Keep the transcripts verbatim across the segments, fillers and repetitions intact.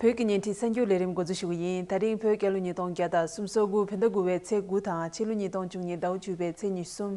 བོད་ཀྱི་བརྙན་འཕྲིན་གསར་འགྱུར་ལས་རིམ་འགོ་འཛུགས་ཞུ་གི་ཡིན། ད་རིང་བོད་རྒྱལ་ལོ་ཉིས་སྟོང་བརྒྱ་དང་སུམ་ཅུ་སོ་དགུ་བོད་ཟླ་དགུ་པའི་ཚེས་དགུ་དང་ཕྱི་ལོ་ཉིས་སྟོང་བཅུ་གཉིས་ཟླ་བ་བཅུ་པའི་ཚེས་ཉི་ཤུ་གསུམ།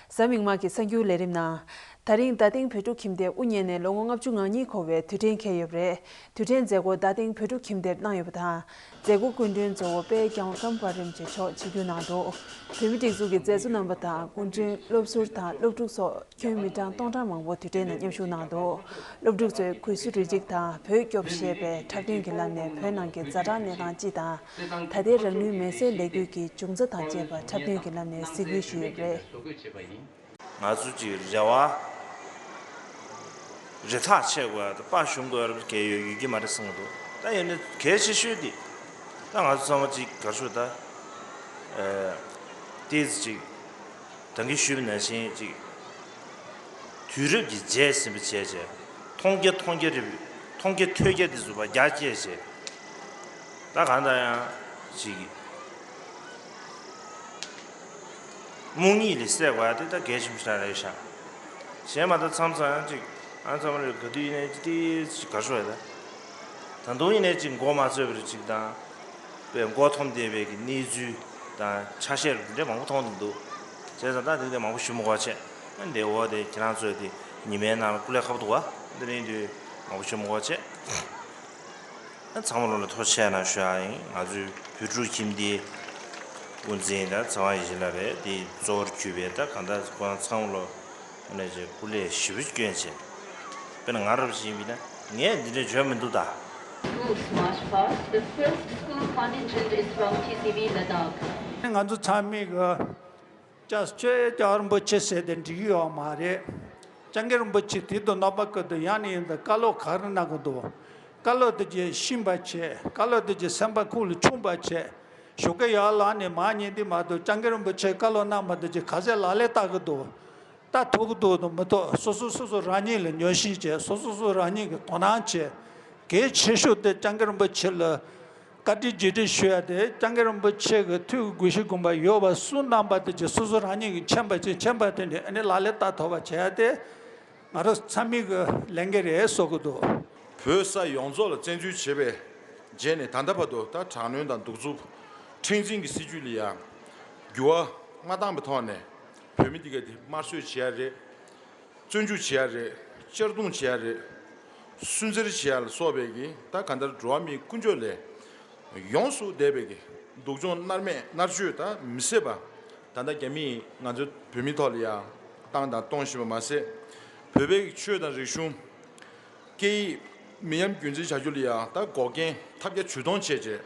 གཟའ་མིག་དམར་གྱི་གསར་འགྱུར་ལས་རིམ་ནང་། ད་རིང་བོད་ཕྲུག་ཁྱིམ་སྡེ་དབུ་བརྙེས་ནས་ལོ་ངོ་ལྔ་བཅུ་ང་གཉིས་འཁོར་བའི་དུས་དྲན་འཁེལ་ཡོད་པ་རེད། དུས་དྲན་མཛད་སྒོ་རྡ་སྟེང་བོད་ཕྲུག་ཁྱིམ་སྡེར་གནང་ཡོད་པ་དང་། མཛད་སྒོ་སྐུ་མགྲོན་གཙོ་བོ་དཔལ་སྐྱབས་མགོན་ཀརྨ་པ་རིན་པོ་ཆེ་མཆོག་ཆིབས་བསྒྱུར་གནང་འདུག་བོད་མིའི་སྒྲིག་འཛུགས་ཀྱི་མཛད་གཙོ་རྣམ་པ་དང་། སྐུ་མགྲོན། སློབ་ཟུར་དང་སློབ་ཕྲུག་སོགས་ཁྱོན་མི་གྲངས་སྟོང་གྲངས་མང་པོ་དུས་དྲན་ལ་མཉམ་ཞུགས་གནང་འདུག་སློབ་ཕྲུག་ཚོས་གུས་བསུ་རུ་གཅིག་དང་བོད་སྐྱོབས་ཞེས་པའི་འཁྲབ་སྟོན་གྱི་ལམ་ནས་བོད་ནང་གི་ཛ་དྲག་གནས་སྟངས་སྤྱི་དང་། ད་ལྟའི་རང་ལུས་མེར་སྲེག་ལས་འགུལ་གྱི་འབྱུང་རྩ་དང་བཅས་པ་འཁྲབ་སྟོན་གྱི་ལམ་ནས་གཟིགས་འབུལ་ཞུས་ཡོད་པ་རེད། ང་ཚོ་ཅིག་རེ་བ་རེ་ཐག་ཆད་དགོས་ཡ་དང་དཔའ་ཞུམ་དགོས་ཡ་རབ་གལ་ཡོད་ཡོད་ཀྱི་མ་རེད་བསམ་གྱི་འདུག་ད་ཡིན་ནའི་གལ་ཆེ་ཤོས་དེ་ད་ང་ཚོ་ཚང་མ་ཅིག་ག་རེ་ཞུ་ད། ཨེ། ཏོག་ཙམ་ཅིག་ད་གིན་ཞུས་པ་ནང་བཞིན་ཅིག་དུས་རབས་ཀྱི་རྗེས་ཟིན་པ་བྱས་བྱས། མཐོང་རྒྱ་མཐོང་རྒྱ་རེད། མཐོང་རྒྱ་ཐོས་རྒྱ་དེ་ཚོ་བ་རྒྱ་བསྐྱེད་བྱས། ད་གང་ལྟར་ཡང་ཅིག་རྨོངས་གཉིད་ལས་སད་དགོས་ཡ་དེ་ད་གལ་ཆེན་པོ་ཞིག་རེད་ཤག་གཞན་མ་ད་མཚམས་མཚམས་ཡང་ཅིག་ཨ་མཚམས་རེ་ག་དུས་ཡིན་ནའི་ཅིག་ཏོག་ཙམ་ཅིག་ག་རེ་ཞུ་ཡ་ད། ད་དུང་ཡིན་ནའི་ཅིག་མགོ་མ་ཚོས་པ་རེད་ཅིག་དང་། པའི་མགོ་འཐོམ་བསྡད་པའི་གི་གནས་ཚུལ་དང་ཆ་ཤས་རེད་འདི་འདྲ་མང་པོ་མཐོང་གི་འདུག་བྱས་ཙང་ད་འདི་འདྲ་མང་པོ་ཞུ་མི་དགོས་བྱས། འདི་འོ་དེ་ཁྱེད་རང་ཚོས་དེ་ཉི་མའི་ནང་ལ་སྐུ་ལས་ཁག་པོ་འདུག་བ། འདི་རིང་དུས་མང་པོ་ཞུ་མི་དགོས་བྱས། ཚང་མ་ལོ་ལ་ཐུགས་རྗེ་ཆེ་གནང་ཞུ་ཡ་ཡིན། ང་ཚོའི་བོད་ཕྲུག་ཁྱིམ་སྡེའི་དབུ་འཛིན་དང་ཚེ་དབང་ཡེ་ཤེས་ལགས་རེད། དེ་གཙོ་བོར་གྱུར་པའི་ད་གང་ལྟར་ཁོ་རང་ཚང་མ་ལོ་ཨ་ནེ་ཅིག་སྐུ་ལས་ཞེ་པོ་སྐྱོན་བྱས། དཔེར་ན་ང་རབ་ཅིག་ཡིན་པ་ཡིན་ན་ངས་འདི་འདྲ་བརྗོད་མི་འདུག་ད། Schools march past. The first school contingent is from T C V Ladakh. ང་ཚོ་ཚང་མས་གི་ཅག་ཆོས་རྒྱལ་རིན་པོ་ཆེ་ཟེར་ཏེ་འགྲིག་གི་ཡོད་མ་རེད། སྐྱབས་མགོན་རིན་པོ་ཆེ་དེ་དུ་རྣམ་པ་ཀུན་ཏུ་ཡང་ནས་ཡང་དུ་བཀའ་སློབ་ག་རེ་གནང་གི་འདུག་བཀའ་སློབ་དེ་ཅིག་ཤེས་པ་བྱས། བཀའ་སློབ་དེ་ཅིག་སེམས་པ་ཁུག་ལ་ཆུད་པ་བྱས། ཞོགས་ཀས་ཡར་ལངས་ནས་མར་ཉལ་དུས་མ་གཏོགས་སྐྱབས་མགོན་རིན་པོ་ཆེ་བཀའ་སློབ་གནང་བ་དེ་ཅིག་ག་ཚད་ལག་ལེན་བསྟར་གི་འདུག་ལྟ་ཐུབ་ཀྱི་འདུག་དང་མི་ཐུབ་སོ་སོ་སོ་སོ་རང་ཉིད་ལ་ཉོན་ཤེས་བྱས། སོ་སོ་སོ་རང་ཉིད་ཀྱིས་དོ་སྣང་བྱས། གལ་ཆེ་ཤོས་དེ་སྐྱབས་མགོན་རིན་པོ་ཆེ་ལ་བཀའ་དྲིན་རྗེས་དྲན་ཞུ་ཡ་དེ། སྐྱབས་མགོན་རིན་པོ་ཆེ་གི་ཐུགས་ཀྱི་དགོངས་གཞི་དགོངས་པ་ཡོད་པ་སུ་རྣམ་པ་དེ་ཅིག་སོ་སོ་རང་ཉིད་ཀྱིས་མཁྱེན་པ་ཅིག་མཁྱེན་པ་དེ་འདྲ་ཨ་ནི་ལག་ལེན་བསྟར་ཐུབ་པ་བྱེད་ཡ་དེ་ང་རང་ཚང་མའི་གི་ལས་འགན་རེད་བསམ་གྱི་འདུག་བོད་ས་ཡོངས་རྫོགས་ལ་བཙན་འཛུལ་བྱས་པའི་རྗེས་ནས་ད་ལྟ་བར་དུ་ད་དྲག་གནོན་དང་གདུག་རྩུབ། མཁྲེགས་འཛིན་གྱི་སྲིད་བྱུས་ལ་ཡང་འགྱུར་བ་མ་བཏང་པའི་ཐོག་ནས་བོད་མི་འདི་ག་དེ་དམར་གསོད་བྱེད་ཡ་རེད། བཙོན་འཇུག་བྱེད་ཡ་རེད། གཅར་རྡུང་བྱེད་ཡ་རེད། སུན་གཙེར་བྱེད་ཡ་ལ་སོགས་པའི་གི་ད་གང་ལྟར་འགྲོ་བ་མིའི་ཀུན་སྤྱོད་ལས་ཡོངས་སུ་འདས་པའི་གི་སྡུག་སྦྱོང་མནར་མེད་མནར་གཅོད་ད་མི་བཟད་པ་ད་ལྟ་རྒྱ་མིས་ང་ཚོའི་བོད་མིའི་ཐོག་ལ་ཡང་བཏང་དང་གཏོང་བཞིན་པ་མ་ཟད། བོད་པའི་གི་ཆོས་དང་རིག་གཞུང་། སྐད་ཡིག་མི་ཉམས་རྒྱུན་འཛིན་བྱ་རྒྱུ་ལ་ཡང་ད་འགོག་རྐྱེན་ཐབས་བརྒྱ་ཇུས་སྟོང་བྱས་བྱས།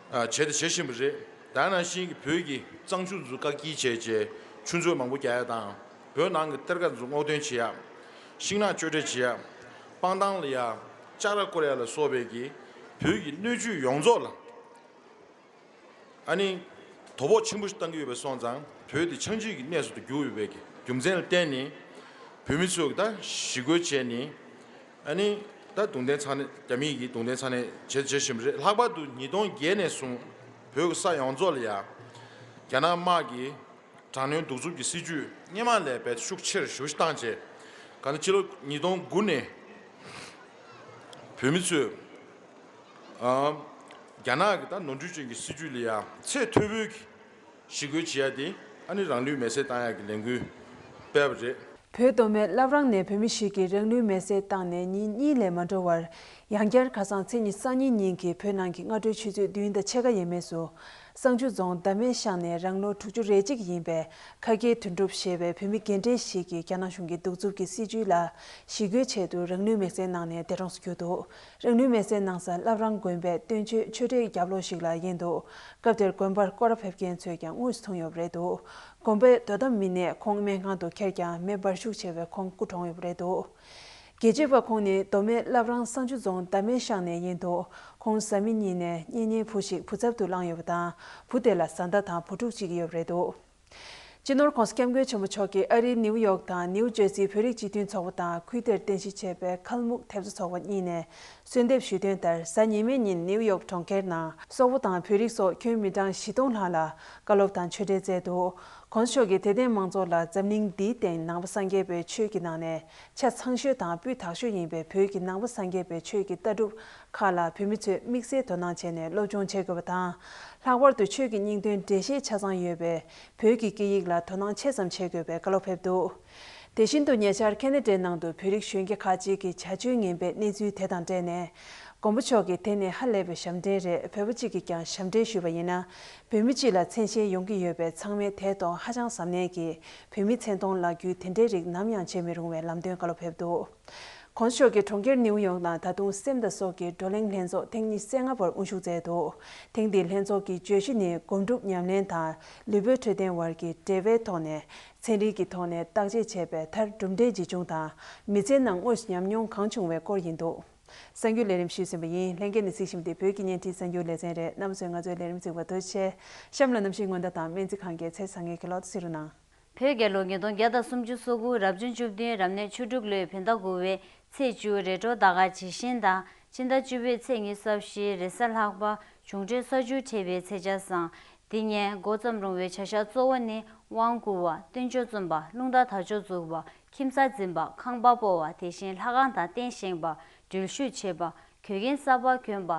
ཨ། བྱས་ཏེ་བྱེད་བཞིན་པ་རེད། ད་ནང་བཞིན་གྱི་བོད་ཀྱི་གཙང་ཆུ་ཚོ་བཀག་སྐྱིལ་བྱས་བྱས་ཆུ་མཛོད་མང་པོ་རྒྱག་ཡ་དང་། བོད་ནང་གི་གཏེར་ཁ་ཚོ་སྔོག་འདོན་བྱེད་ཡ། ཤིང་ནགས་གཅོད་འབྲེག་བྱེད་ཡ། སྤང་ཐང་ལ་ཡ་ལྕགས་ར་བསྐོར་ཡ་ལ་སོགས་པའི་གི་བོད་ཀྱི་སྣོད་བཅུད་ཡོངས་རྫོགས་ལ། ཨ་ནི། དོ་ཕོག་ཆེན་པོ་ཞིག་བཏང་གི་ཡོད་པ་སོང་ཙང་བོད་དེ་ཆགས་འཇིག་གི་གནས་སུ་གྱུར་ཡོད་པའི་རྒྱུ་མཚན་ལ་བརྟེན་ནས། བོད་མི་ཚོས་ད་ཞི་རྒོལ་བྱས་ནས། ཨ་ནི། ད་རྡུང་རྡེག་ཚ་ནན། རྒྱ་མིའི་གི་རྡུང་རྡེག་ཚ་ནན་བྱེད་བྱེད་བཞིན་པ་རེད། ལྷག་པར་དུ་ཉིས་སྟོང་བརྒྱད་ནས་བཟུང་བོད་ཀྱི་ས་ཡོངས་རྫོགས་ལ་ཡ། རྒྱ་ནག་དམག་གི་དྲག་གནོན་གདུག་རྩུབ་ཀྱི་སྲིད་བྱུས་སྔོན་མ་ལས་རྦད་ཤུགས་ཆེར་ཞེ་པོ་ཞིག་བཏང་བྱས། ག་ནི་ཕྱི་ལོ་ཉིས་སྟོང་དགུ་ནས་བོད་མི་ཚོས། ཨ། རྒྱ་ནག་གི་ད་ནོར་འཁྲུལ་ཅན་གྱི་སྲིད་བྱུས་ལ་ཡང་ཚད་མཐོ་པོའི་ཞི་རྒོལ་བྱེད་ཡ་དེ་ཨ་ནི་རང་ལུས་མེར་སྲེག་བཏང་ཡ་གི་ལས་འགུལ་སྤེལ་བ་རེད། བོད་མདོ་སྨད་བླ་བྲང་ནས་བོད་མི་ཞིག་གིས་རང་ལུས་མེར་སྲེག་བཏང་ནས་ཉིན་གཉིས་ལས་མ་འགྲོ་བར། ཡང་བསྐྱར་ཁ་སང་ཚེས་ཉི་ཤུ་རྩ་གཉིས་ཉིན་གྱི་བོད་ནང་གི་སྔ་དྲོའི་ཆུ་ཚོད་བདུན་དང་ཕྱེད་ཀ་ཡས་མས་སུ། བསང་ཆུ་རྫོང་མདའ་སྨད་ཤང་ནས་རང་ལོ་དྲུག་ཅུ་རེ་གཅིག་ཡིན་པའི་ཁ་སྐྱེས་དོན་གྲུབ་ཞེས་པའི་བོད་མི་རྒན་གྲས་ཤིག་གིས་རྒྱ་ནག་གཞུང་གི་གདུག་རྩུབ་ཀྱི་སྲིད་བྱུས་ལ་ཞི་རྒོལ་ཆེད་དུ་རང་ལུས་མེར་སྲེག་གནང་ནས་འདས་གྲོངས་སུ་གྱུར་འདུག་རང་ལུས་མེར་སྲེག་གནང་ས་བླ་བྲང་དགོན་པའི་སྟོན་ཆོས་ཆོས་གྲྭའི་རྒྱབ་ལོགས་ཤིག་ལ་ཡིན་འདུག་སྐབས་དེར་དགོན་པར་སྐོར་ར་ཕེབས་མཁན་ཚོས་ཀྱང་དངོས་སུ་མཐོང་ཡོད་པ་རེད་འདུག་དགོན་པའི་དོ་དམ་མི་སྣས་ཁོང་སྨན་ཁང་དུ་ཁྱེར་ཀྱང་མེ་འབར་ཤུགས་ཆེ་བས་ཁོང་སྐུ་གྲོངས་ཡོད་པ་རེད་འདུག་རྒྱལ་གཅེས་པ་ཁོང་ནི་མདོ་སྨད་བླ་བྲང་བསང་ཆུ་རྫོང་མདའ་སྨད་ཤང་ནས་ཡིན་འདུག་ཁོང་བཟའ་མི་གཉིས་ནས་གཉེན་ཉེ་བུ་ཞིག་བུ་ཚབ་ཏུ་བླངས་ཡོད་པ་དང་། བུ་དེ་ལ་བཟའ་ཟླ་དང་བུ་ཕྲུག་ཅིག་ཡོད་པ་རེད་འདུག་སྤྱི་ནོར་༸གོང་ས་༸སྐྱབས་མགོན་ཆེན་པོ་མཆོག་གིས་ཨ་རིའི་ནིའུ་ཡོག་དང་ནིའུ་ཇར་སིའི་བོད་རིགས་སྤྱི་མཐུན་ཚོགས་པ་དང་ཁུལ་དེར་རྟེན་གཞི་བྱས་པའི་ཁལ་མུག་ཐེབས་རྩ་ཚོགས་པ་གཉིས་ནས་གསོལ་འདེབས་ཞུས་དོན་ལྟར། གཟའ་ཉི་མའི་ཉིན་ནིའུ་ཡོག་གྲོང་ཁྱེར་ནང་སོག་པོ་དང་བོད་རིགས་སོགས་ཁྱོན་མི་གྲངས་བཞི་སྟོང་ལྷག་ལ་བཀའ་སློབ་དང་ཆོས་འབྲེལ་སྩལ་འདུག ༸གོང་ས་མཆོག་གིས་དད་ལྡན་མང་ཚོགས་ལ་འཛམ་གླིང་འདིའི་སྟེང་ནང་པ་སངས་རྒྱས་པའི་ཆོས་ཀྱི་ནང་ནས་ཆ་ཚང་ཤོས་དང་སྤུས་དག་ཤོས་ཡིན་པའི་བོད་ཀྱི་ནང་པ་སངས་རྒྱས་པའི་ཆོས་ཀྱི་ལྟ་གྲུབ་ ཁག་ལ་བོད་མི་ཚོས་དམིགས་བསལ་དོ་སྣང་བྱས་ནས་སློབ་སྦྱོང་བྱེད་དགོས་པ་དང་། ལྷག་པར་དུ་ཆོས་ཀྱི་སྙིང་དོན་འགྲེལ་བཤད་ཆ་ཚང་ཡོད་པའི་བོད་ཀྱི་སྐད་ཡིག་ལ་དོ་སྣང་ཆེ་ཙམ་བྱེད་དགོས་པའི་བཀའ་སློབ་ཕེབས་འདུག་དེ་བཞིན་དུ་ཉེ་ཆར་ཁེ་ན་ཌའི་ནང་དུ་བོད་རིགས་གཞོན་སྐྱེས་ཁག་ཅིག་གིས་བྱ་སྤྱོད་ངན་པའི་གནས་ཚུལ་དེ་དང་འབྲེལ་ནས། མགོན་པོ་མཆོག་གིས་དེ་ནི་ཧ་ལས་པའི་ཞབས་འདྲེན་རེད། བོད་པ་གཅིག་གིས་ཀྱང་ཞབས་འདྲེན་ཞུས་པ་ཡིན་ན། བོད་མི་སྤྱི་ལ་མཚན་ཞེན་ཡོང་གི་ཡོད་པས། ཚང་མས་དེའི་ཐོག་ཧ་ཅང་གཟབ་ནན་གྱིས་བོད་མི་མཚན་མཐོང་བརླག་རྒྱུའི་དེ་འདྲའི་རིགས་ནམ་ཡང་བྱེད་མི་རུང་བའི་ལམ་སྟོན་བཀའ་སློབ་ཕེབས་འདུག་མགོན་པོ་མཆོག་གིས་གྲོང་ཁྱེར་ནིའུ་ཡོག་ནང་ད་དུང་སེམས་དང་སྲོག་གི་བགྲོ་གླེང་ལྷན་ཚོགས་ཐེངས་ཉི་ཤུ་རྩ་ལྔ་པར་དབུ་བཞུགས་མཛད་འདུག་ཐེངས་འདིའི་ལྷན་ཚོགས་ཀྱི་བརྗོད་གཞི་ནི། སྒོམ་སྒྲུབ་ཉམས་ལེན་དང་ལུས་པོའི་འཕྲོད་བསྟེན་བར་གྱི་འབྲེལ་བའི་ཐོག་ནས། ཚན་རིག་གི་ཐོག་ནས་བརྟག་དཔྱད་བྱས་པའི་མཐར། གྲུབ་འབྲས་ཇི་བྱུང་དང་། མི་ཚེའི་ནང་དངོས་སུ་ཉམས་མྱོང་གང་བྱུང་བའི་སྐོར་ཡིན་འདུག་གསར་འགྱུར་ལས་རིམ་ཞུས་ཟིན་པ་ཡིན། ལྷན་རྒྱས་ནས་གཟིགས་བཞིན་པ་འདི་བོད་ཀྱི་བརྙན་འཕྲིན་གསར་འགྱུར་ལེ་ཚན་རེད། རྣམ་པ་ཚོས་ང་ཚོའི་ལས་རིམ་གཟིགས་པར་ཐུགས་རྗེ་ཆེ། གཤམ་ལ་གནམ་གཤིས་སྔོན་བརྡ་དང་སྨན་རྩིས་ཁང་གི་ཚེས་བཟང་ངན་གྱི་ལོ་ཐོ་གཟིགས་རོགས་གནང་། བོད་རྒྱལ་ལོ་ཉིས་སྟོང་བརྒྱ་དང་སུམ་ཅུ་སོ་དགུ་རབ་བྱུང་བཅུ་བདུན་རབ་གནས་ཆུ་འབྲུག་ལོའི་བོད་ཟླ་དགུ་པའི་ཚེས་བཅུ་རེས་གྲོལ་ཟླ་སྐར་ཇི་བཞིན་དང་། ཕྱི་ཟླ་བཅུ་པའི་ཚེས་ཉི་ཤུ་རྩ་བཞི་རེས་གཟའ་ལྷག་པ། འབྱུང་འཕྲོད་ས་བཅུ་འཕྲད་པའི་ཚེས་ཆ་བཟང་། འདི་ཉིན་འགོ་བརྩམས་རུང་བའི་བྱ་གཞག་གཙོ་བོ་ནི། དབང་བསྐུར་བ། སྟོན་ཆོས་རྩོམ་པ། རླུང་རྟ་དར་ལྕོག་འཛུགས་པ། ཁྱིམ་ས་འཛིན་པ། ཁང་པ་སྤོ་བ། དེ་བཞིན་ལྷ་ཁང་དང་རྟེན་བཞེངས་པ། འགྲུལ་བཞུད་བྱེད་པ། གོས་རྒྱན་གསར་པ་གྱོན་པ།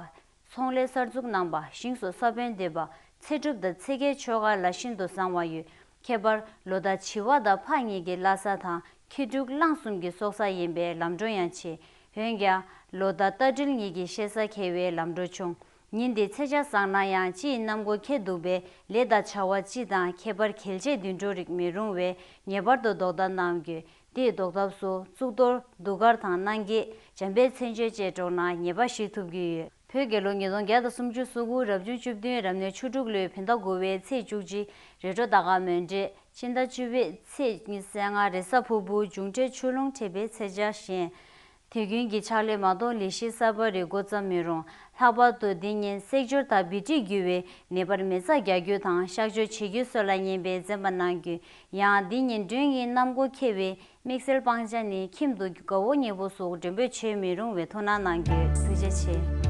ཚོང་ལས་གསར་འཛུགས་གནང་བ། ཞིང་སོགས་ས་བོན་འདེབས་པ། ཚེ་སྒྲུབ་དང་ཚེ་དགེའི་ཆོ་ག་ལ་ཤིན་ཏུ་བཟང་བ་ཡོད། ཁྱད་པར་ལོ་ཟླ་བྱི་བ་དང་ཕག་གཉིས་ཀྱི་བླ་གཟའ་དང་། ཁྱི་འབྲུག་གླང་གསུམ་གྱི་སྲོག་གཟའ་ཡིན་པས་ལམ་འགྲོ་ཡང་བྱེད། འོན་ཀྱང་། ལོ་ཟླ་རྟ་སྦྲུལ་གཉིས་ཀྱི་གཤེད་གཟའ་འཁེལ་བས་ལམ་འགྲོ་ཆུང་། ཉིན་འདི་ཚེས་ཆ་བཟང་ན་ཡང་། སྤྱི་ཡི་གནམ་སྒོ་འཁེལ་འདུག་པས། ལས་དང་བྱ་བ་སྤྱི་དང་ཁྱད་པར་གལ་ཆེ་བདུན་འགྲོ་རིགས་མི་རུང་བས། ངེས་པར་དུ་རྡོག་རྩ་གནང་དགོས། དེའི་ཟློག་ཐབས་སུ། གཙུག་ཏོར་གདུགས་དཀར་དང་། སྣང་བརྒྱད། འཇམ་དཔལ་མཚན་བརྗོད་བཅས་སྒྲོག་ན་ཉེས་པ་ཞི་ཐུབ་ཀྱི་ཡོད། བོད་རྒྱལ་ལོ་ཉིས་སྟོང་བརྒྱ་དང་སུམ་ཅུ་སོ་དགུ་རབ་བྱུང་བཅུ་བདུན་རབ་གནས་ཆུ་འབྲུག་ལོའི་བོད་ཟླ་དགུ་པའི་ཚེས་བཅུ་གཅིག་རེས་གྲོལ་ཟླ་སྐར་མོན་འདྲེས། ཕྱི་ཟླ་བཅུ་པའི་ཚེས་ཉི་ཤུ་རྩ་ལྔ་རེས་གཟའ་ཕུར་བུ། འབྱུང་འཕྲོད་ཆུ་རླུང་འཕྲད་པའི་ཚེས་ཆ་བཞིན། དུས་རྒྱུན་གྱི་ཕྱག་ལས་མ་གཏོགས་ལས་གཞི་གསར་པ་རེ་འགོ་བརྩམ་མི་རུང་། ལྷག་པར་དུ་འདི་ཉིན་སྲེག་སྦྱོར་དང་བི་ཊི་རྒྱུ་བའི་ནད་པར་མེ་བཙའ་རྒྱག་རྒྱུ་དང་། གཤག་བཅོས་བྱེད་རྒྱུ་སོགས་ལ་ཉན་པའི་འཛེམ་པ་གནང་རྒྱུ། ཡང་འདི་ཉིན་མགྲོན་གྱི་གནམ་སྒོ་འཁེལ་བས། དམིགས་བསལ་སྤང་བྱ་ནི། ཁྱིམ་དུ་དགའ་བོ་ཉེ་བོ་སོགས་མགྲོན་འབོད་བྱེད་མི་རུང་བའི་ཐུགས་སྣང་གནང་རྒྱུ། ཐུགས་རྗེ་ཆེ།